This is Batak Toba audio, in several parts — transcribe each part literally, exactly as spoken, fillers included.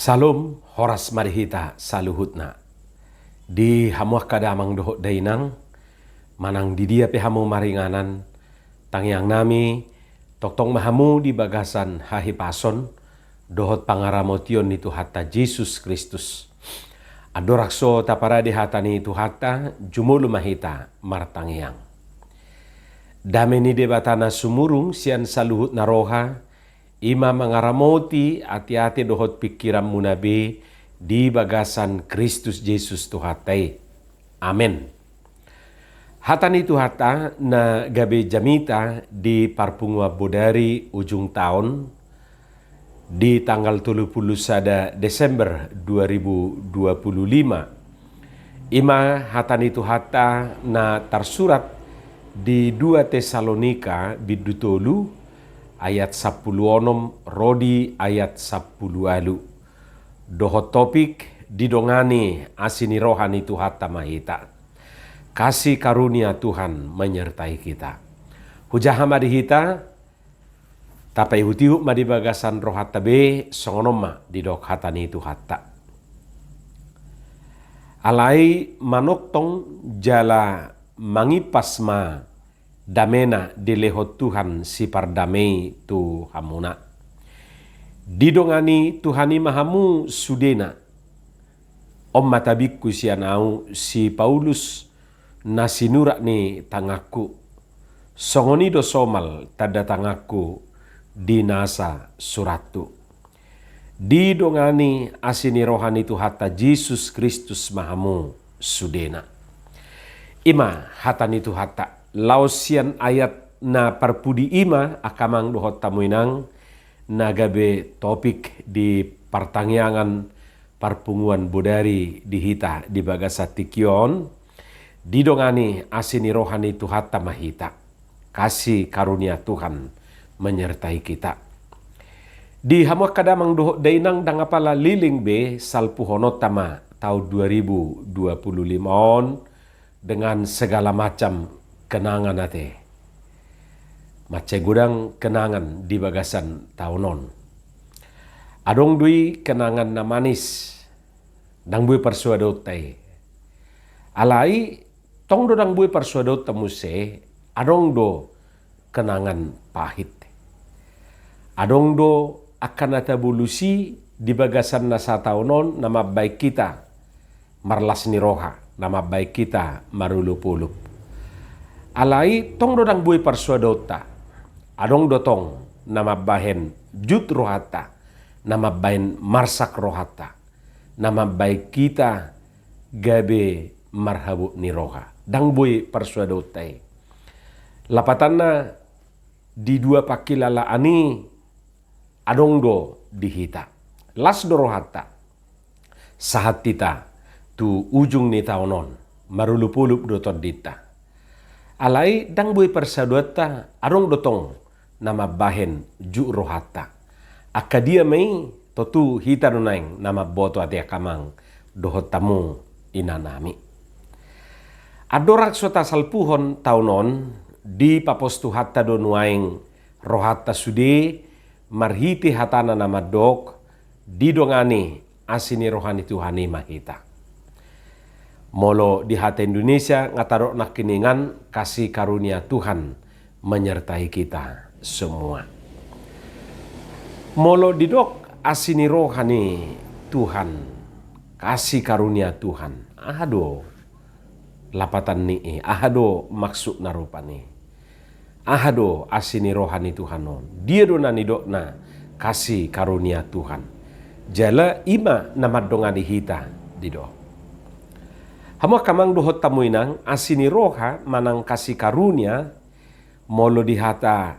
Salom, horas ma di hita saluhutna. Di hamu angka damang dohot dainang, manang di dia pe hamu maringanan, tangiangnami, tongtong ma hamu di bagasan hahipason dohot pangaramotion ni Tuhanta Jesus Kristus. Andorang so taparade hata ni Tuhanta, jumolo ma hita martangiang. Dame ni Debata na sumurung sian saluhutna roha, i ma mangaramoti ateate dohot pingkiranmuna be di bagasan Kristus Jesus Tuhanta i. Amen. Hata ni Tuhanta na gabe jamita di parpunguan bodari ujung taon, di tanggal tolu pulu sada Desember dua ribu dua pulu lima. I ma hata ni Tuhanta na tarsurat di dua Tesalonika bindu tolu ayat sampulu onom ro di ayat sampulu ualu. Dohot topik, didongani asi ni roha ni Tuhanta ma hita. Kasih karunia Tuhan menyertai kita. Hujaha ma di hita, tapaihutihut ma di bagasan rohanta be, songon on ma didok hata ni Tuhanta. Alai manongtong jala mangimpas ma damena dilehon Tuhan sipardame i tu hamuna. Didongani Tuhan i ma hamu sudena. On ma tabingku sian ahu si Paulus na sinurat ni tanganku. Songon i do somal tanda tanganku di nasa surathu. Didongani asi ni roha ni Tuhanta Jesus Kristus ma hamu sudena. I ma hata ni Tuhanta. Laos sian ayat na parpudi i ma angka amang dohot hamu inang na gabe topik di partangiangan parpunguan bodari di hita di bagasan tingki on. Didongani asi ni roha ni Tuhanta ma hita. Kasih karunia Tuhan menyertai kita. Di hamu angka damang dohot dainang, ndang apala leleng be salpuhononta ma taon dua ribu dua pulu lima on dengan segala macam kenangan ate. Mansai godang kenangan di bagasan taon on. Adong do i kenangan na manis, ndang boi parsoadonta i. Alai tong do ndang boi parsoadonta muse, adong do kenangan pahit. Adong do angka na tabolus i di bagasan na sataon on na mambahen hita marlas ni roha, na mambahen hita marolopolop. Alai tong do ndang boi parsoadonta, adong do tong na mambahen jut rohanta, na mambahen marsak rohanta, na mambahen hita gabe marhabot ni roha. Ndang boi parsoadonta i. Lapatanna di dua pangkilalaan i adong do di hita. Las do rohanta sahat hita tu ujung ni taon on, marolopolop do tondinta. Alai ndang boi parsoadonta, adong do tong na mambahen jut rohanta. Angka dia ma i? Tontu hita do naeng na mamboto ate angka amang dohot hamu inanami. Andorang so tasalpuhon taon on, dipapos Tuhanta do nuaeng rohanta sude marhite hatana na mandok, didongani asi ni roha ni Tuhan i ma hita. Molo di hata Indonesia nga tadok nangkiningan, kasih karunia Tuhan menyertai kita semua. Molo didok asi ni roha ni Tuhan, kasih karunia Tuhan, aha do lapatan ni i? Aha do maksudna rupani? Aha do asi ni roha ni Tuhan on? Dia do na nidokna kasih karunia Tuhan? Jala i ma na mandongani hita didok. Hamu angka amang dohot hamu inang, asi ni roha manang kasih karunia, molo di hata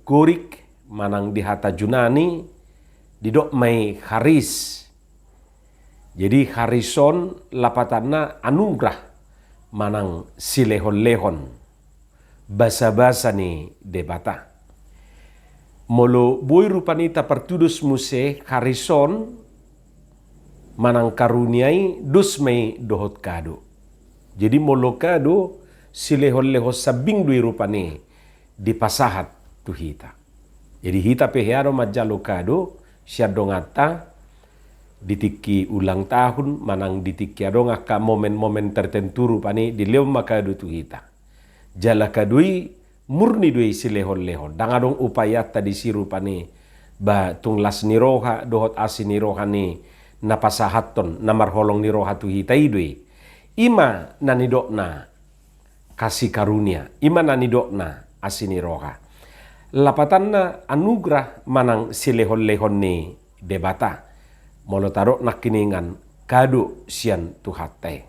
Gorik manang di hata Junani, didok ma i charis. Jadi charis on lapatanna anugrah manang silehonlehon, basabasa ni Debata. Molo boi rupani tapartudos muse charis on manang karunia i, dos ma i dohot kado. Jadi molo kado, silehonlehon sambing do i rupani dipasahat tu hita. Jadi hita pe hea do manjalo kado sian donganta, Di tingki ulang tahun manang di tingki adong angka momen-momen tertentu rupani dilehon ma kado tu hita. Jala kado i murni do i silehon-lehon, ndang adong upayanta disi rupani, ba tung las ni roha dohot asi ni roha ni na pasahathon na marholong ni roha tu hita i do i. I ma na nidokna kasi karunia, i ma na nidokna asi ni roha. Lapatanna anugrah manang silehon-lehon ni Debata, molo tadok nangkiningan kado sian Tuhanta i.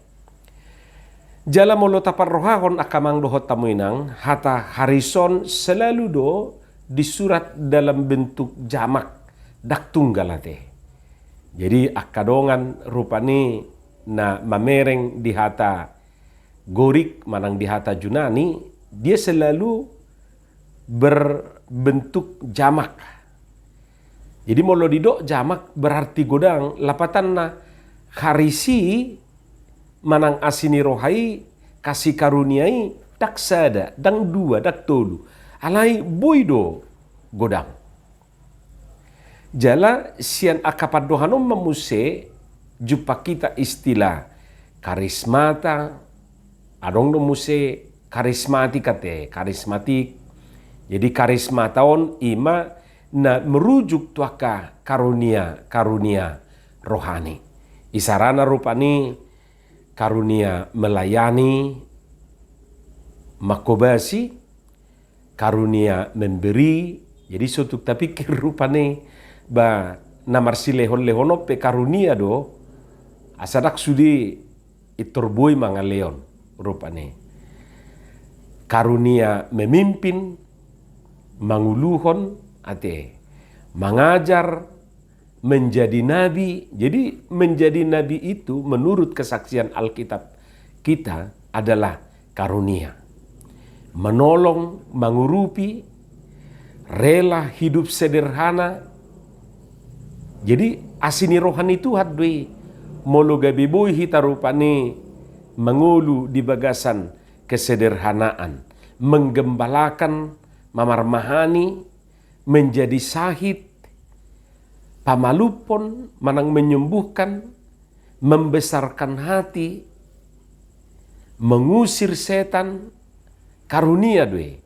Jala molo taparrohahon angka amang dohot hamu inang, hata haris on selalu do disurat dalam bentuk jamak, ndang tunggal ate. Jadi angka dongan rupani na mamereng di hata Gorik manang di hata Junani, dia selalu berbentuk jamak. Jadi molo didok jamak berarti godang, lapatanna haris i manang asi ni roha i, kasi karunia i, ndang sada, ndang dua, ndang tolu. Alai boi do godang. Jala sian angka pandohan on ma muse jumpa hita istilah karismata, adong do muse karismatik ate, karismatik. Jadi karismata on i ma na merujuk tu angka karunia-karunia rohani. Isarana rupani karunia melayani, manghobasi, karunia memberi. Jadi so tung tapikir rupani, ba na marsilehon-lehon on pe karunia do, asa ndang sude intor boi mangalehon rupani. Karunia memimpin, manguluhon ate, mangajar, menjadi nabi. Jadi menjadi nabi itu menurut kesaksian Alkitab kita adalah karunia. Menolong, mangurupi, rela hidup sederhana. Jadi asi ni roha ni Tuhan do i. Molo gabe boi hita rupani mangolu di bagasan kesederhanaan, menggembalakan, mamarmahani, menjadi sahit, pamalumhon manang menyembuhkan, membesarkan hati, mengusir setan, karunia do i.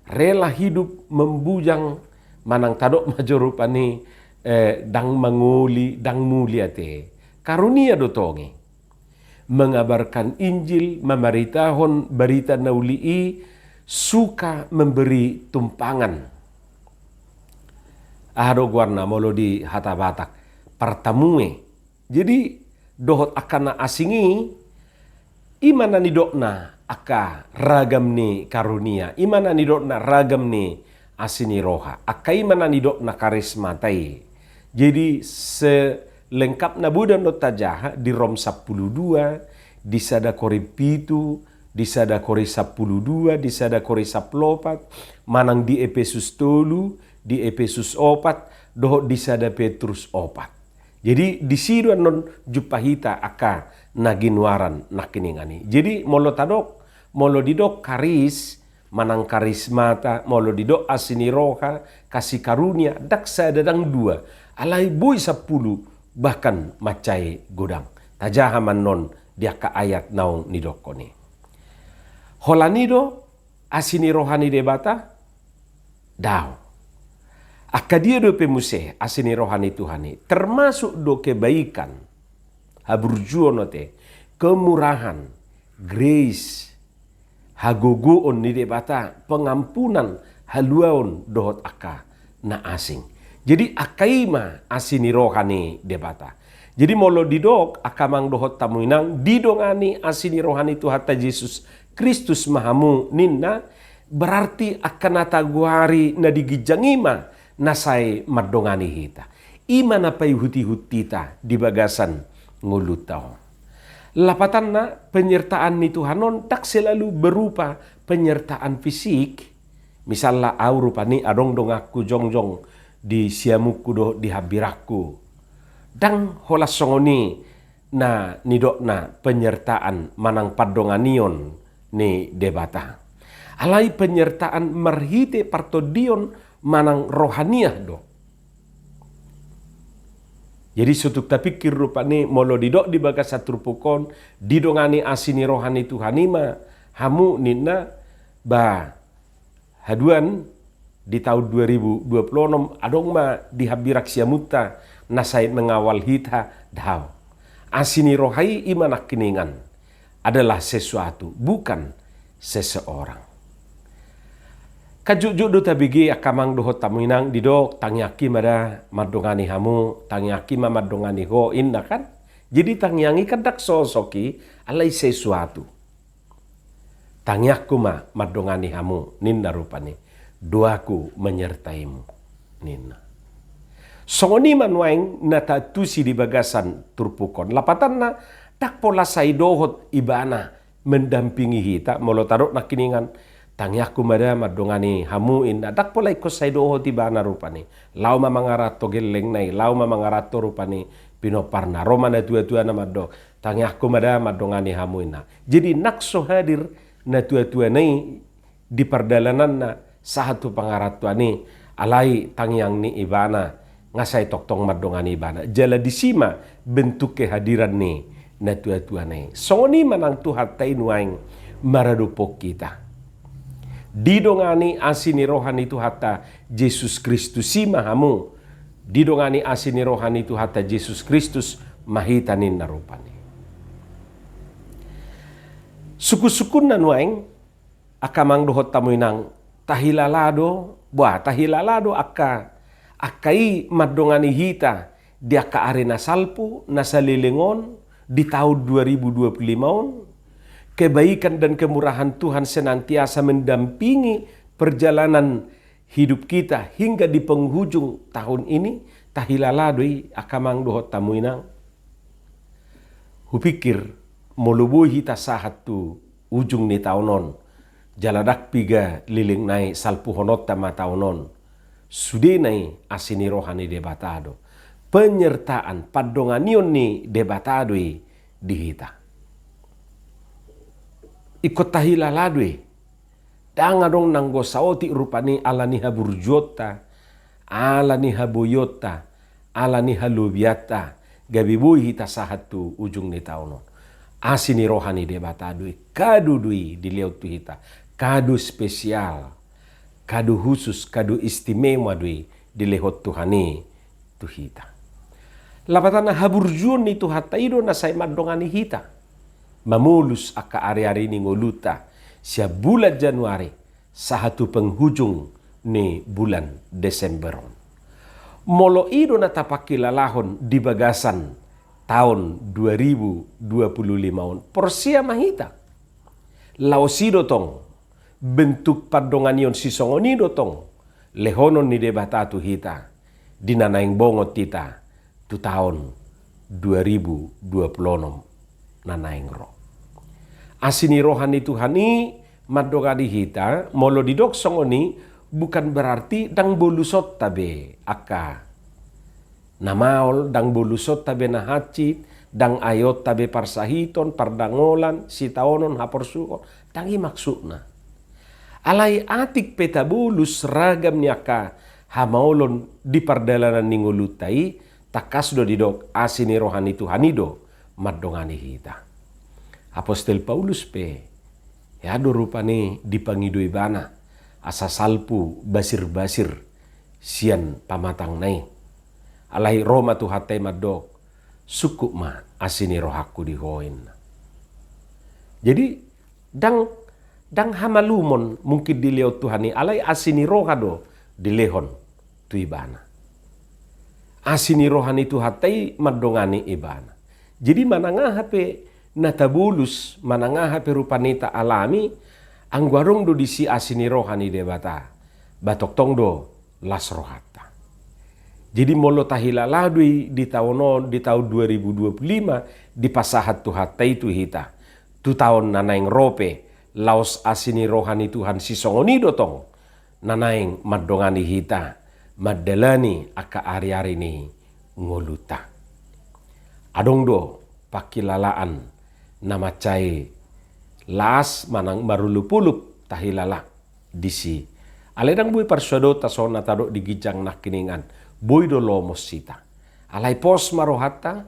Rela hidup membujang, manang tadok ma jo rupani, eh, ndang mangoli, ndang muli ate. Karunia do tong i. Mengabarkan Injil, mamaritahon barita na uli i, suka memberi tumpangan. Aha do goarna molo di hata Batak? Partamue. Jadi dohot angka na asing i, i ma na nidokna angka ragam ni karunia, i ma na nidokna ragam ni asi ni roha, angka i ma na nidokna karismata i. Jadi selengkapna boi do annon tajaha di Rom sampulu dua, di sada Korint pitu, di sada Korint sampulu dua, di sada Korint sampulu opat, manang di Epesus tolu, di Epesus opat, dohot di sada Petrus opat. Jadi disi do annon jumpa hita angka na ginoaran nangkiningan i. Jadi molo tadok, molo didok karis, manang karismata, molo didok asi ni roha, kasi karunia, ndang sada ndang dua, alai boi sampulu, bahkan mansai godang. Tajaha ma annon di angka ayat naung nidokkon i. Holan i do asi ni roha ni Debata? Daong. Angka dia dope muse asi ni roha ni Tuhan i? Termasuk do kebaikan, haburjuon ate, kemurahan, grace, hagogoon ni Debata, pengampunan, haluaon dohot angka na asing. Jadi angka i ma asi ni roha ni Debata. Jadi molo didok angka amang dohot hamu inang, didongani asi ni roha ni Tuhanta Jesus Kristus ma hamu ninna, berarti angka na tagoari na di ginjang i ma na sai mandongani hita. I ma na paihut-ihut hita di bagasan ngolunta on. Lapatanna, penyertaan ni Tuhan on ndang selalu berupa penyertaan fisik. Misalna au rupani adong donganku jongjong di siamunku dohot di hambirangku. Ndang holan songon i na nidokna penyertaan manang pandonganion ni Debata. Alai penyertaan marhite partondion manang rohaniah do. Jadi so tung tapikir rupani, molo didok di bagasan turpuk on, didongani asi ni roha ni Tuhan i ma hamu ninna, ba haduan di taon dua ribu dua puluh enam adong ma di hambirang siamunta na sai mengawal hita? Daong. Asi ni roha i, i ma nangkiningan adalah sesuatu, bukan seseorang. Kan jotjot do tabege angka amang dohot hamu inang, didok tangiangki ma da mandongani hamu, tangiangki ma mandongani ho, inna kan. Jadi tangiang i kan ndang sosok i, alai sesuatu. Tangiangku ma mandongani hamu, ninna rupani, doaku menyertaimu, ninna. Songon i ma nuaeng na taantusi di bagasan turpuk on. Lapatanna, ndang pola sai dohot ibana mendampingi hita, molo tadok nangkiningan, tangiangku ma da mandongani hamu, inna, ndang pola ingkon sai dohot ibana rupani. Laho ma mangaranto gellengna i, laho ma mangaranto rupani pinomparna. Ro ma natuatuana mandok, tangiangku ma da mandongani hamu, inna. Jadi nang so hadir natuatuana i di pardalananna sahat tu pangarantoan i, alai tangiang ni ibana nga sai tongtong mandongani ibana. Jala disi ma bentuk kehadiran ni natuatuana i. Songon i ma nang Tuhanta i nuaeng maradophon hita. Didongani asi ni roha ni Tuhanta Jesus Kristus i ma hamu. Didongani asi ni roha ni Tuhanta Jesus Kristus ma hita, ninna rupani. Sungkunsungkunna nuaeng, angka amang dohot hamu inang, tahilala do, bah, tahilala do angka, angka i mandongani hita di angka ari na salpu, na saleleng on, di taon dua ribu dua puluh lima on. Kebaikan dan kemurahan Tuhan senantiasa mendampingi perjalanan hidup kita hingga di penghujung tahun ini, tahilala do i angka amang dohot hamu inang. Hupikir, molo boi hita sahat tu ujung ni taon on, jala ndang piga leleng nai salpuhononta ma taon on, sudena i asi ni roha ni Debata do. Penyertaan, pandonganion ni Debata do i di hita. Ingkon tahilala do i. Ndang adong nanggo saotik rupani ala ni haburjuonta, ala ni haboionta, ala ni halobianta, gabe boi hita sahat tu ujung ni taon on. Asi ni roha ni Debata do i, kado do i dilehon tu hita, kado spesial, kado khusus, kado istimewa do i dilehon Tuhan i tu hita. Lapatanna, haburjuon ni Tuhanta i do na sai mandongani hita mamolus angka ariari ni ngolunta sian bulan Januari sahat tu penghujung ni bulan Desember on. Molo i do na tapangkilalahon di bagasan taon dua ribu dua puluh lima on, porsea ma hita. Laos i do tong bentuk pandonganion sisongon i do tong lehonon ni Debata tu hita di na naeng bongot hita tu taon dua ribu dua puluh enam na naeng ro. Asi ni roha ni Tuhan i mandongani hita, molo didok songon i, bukan berarti ndang bolusonta be angka na maol, ndang bolusonta be na hansit, ndang aeonta be parsahiton, pardangolan, sitaonon, haporsuhon, ndang i maksudna. Alai atik pe tabolus ragam ni angka hamaolon di pardalanan ni ngolunta i, tangkas do didok asi ni roha ni Tuhan i do mandongani hita. Apostel Paulus pe, ia do rupani dipangido ibana asa salpu basir-basir sian pamatangna i. Alai ro ma Tuhanta i mandok, sungkup ma asi ni rohangku di ho, inna. Jadi, ndang, ndang hamalumon mungkin dilehon Tuhan i, alai asi ni roha do dilehon tu ibana. Asi ni roha ni Tuhanta i mandongani ibana. Jadi manang aha pe na tabolus, manang aha pe rupani taalami, anggo adong do disi asi ni roha ni Debata, ba tongtong do las rohanta. Jadi molo tahilala do i di taon on, di taon dua ribu dua puluh lima, dipasahat Tuhanta i tu hita, tu taon na naeng ro pe, laos asi ni roha ni Tuhan sisongon i do tong na naeng mandongani hita mandalani angka ariari ni ngolunta. Adong do pangkilalaan na mansai las manang marolopolop tahilala disi. Alai ndang boi parsuadonta songon na tadok di ginjang nangkiningan, boi do lomos hita. Alai pos ma rohanta,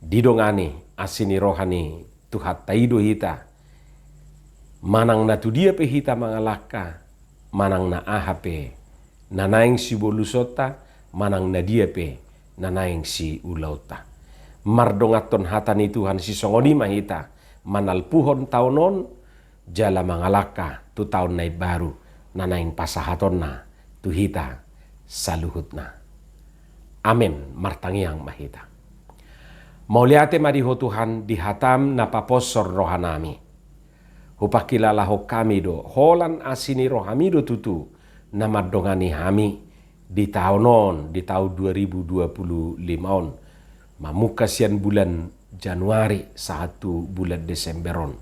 didongani asi ni roha ni Tuhanta i do hita. Manang na tu dia pe hita mangalangka, manang na aha pe na naeng sibolusonta, manang na dia pe na naeng siulaonta. Mardonganhon hata ni Tuhan sisongon i ma hita manalpuhon taon on, jala mangalangka tu taon na imbaru na naeng pasahatonna tu hita saluhutna. Amen. Martangiang ma hita. Mauliate ma di Ho Tuhan di hatam na paposhon rohanami. Hupangkilalahon hami do holan asi ni rohami do tutu na mandongani hami di taon on, di taon dua ribu dua puluh lima on, mamungka sian bulan Januari sahat tu bulan Desember on.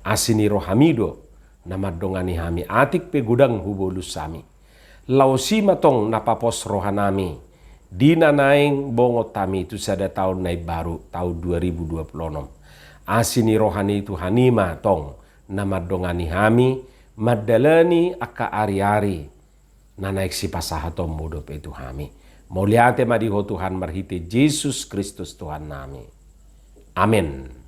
Asi ni rohami do na mandongani hami atik pe godang hubolus hami. Laos i ma tong na papos rohanami di na naeng bongot hami tu sada taon na imbaru, taon dua ribu dua puluh enam. Asi ni roha ni Tuhan i ma tong na mandongani hami mandalani angka ari-ari na naeng sipasahatonmu dope tu hami. Mauliate ma di Ho Tuhan marhite Jesus Kristus Tuhannami. Amen.